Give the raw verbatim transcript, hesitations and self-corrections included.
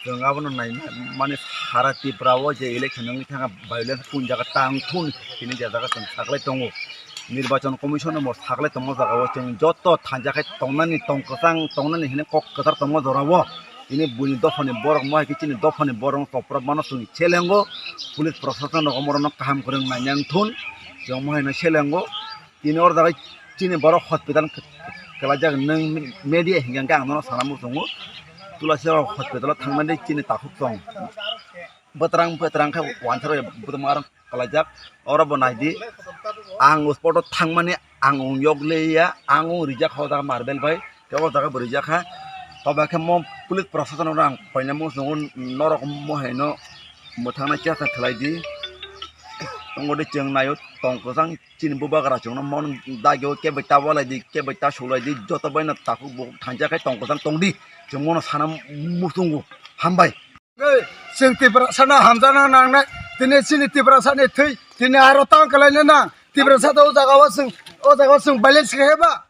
Chwng abono naimani sara Tripura o je election wngwi thangkha, violence kung jaga tang thun hini je jaga chwng saklai tongo. Nirbachon Commission no bo saklai tongma jaga o chwng joto thanja khai tongnani, tong kwchang tongnani hini kok kwthar tongma jora o. Tini buini dophani borok mo hai khe chini dophani borok no chopra mano chwng selengo. Police proshashan rok omorok no kaham kwrwng nainani thun chwng mo hai no selengo. Tini oro jaga chini borok hospital kwlaijak, nwng media hinkhe ang nono sana muchungo. Tulasi rok hospital o thangmani chini takhuk tong. Bwtrang bwtrang khe wansaro bwtwma rok kwlaijak. Oro bo naidi, ang spot o thangmani ang wng yokleya, ang wng rijak kha o jaga marbel bai, tei o jaga bo rijak kha. Tobo khe mo police proshashan rok ang koina muchungo, norok mo haino mwthangna chesta khlai di. Tongo de chwng naio tong kwchang. Chini bubagra chwngno mon dagio kebai ta walai di, kebai ta sulai di, joto baino takhuk bukhuk thanja khai tong kwchang tong di, chwng mono sana muchungo. Hambai. Ei, chwng Tiprasano hamjakna nangnai, tini chini Tiprasani thwi, tini aro tang kwlaina nang, Tiprasa o jaga o chwng, o jaga o chwng balance khe ba,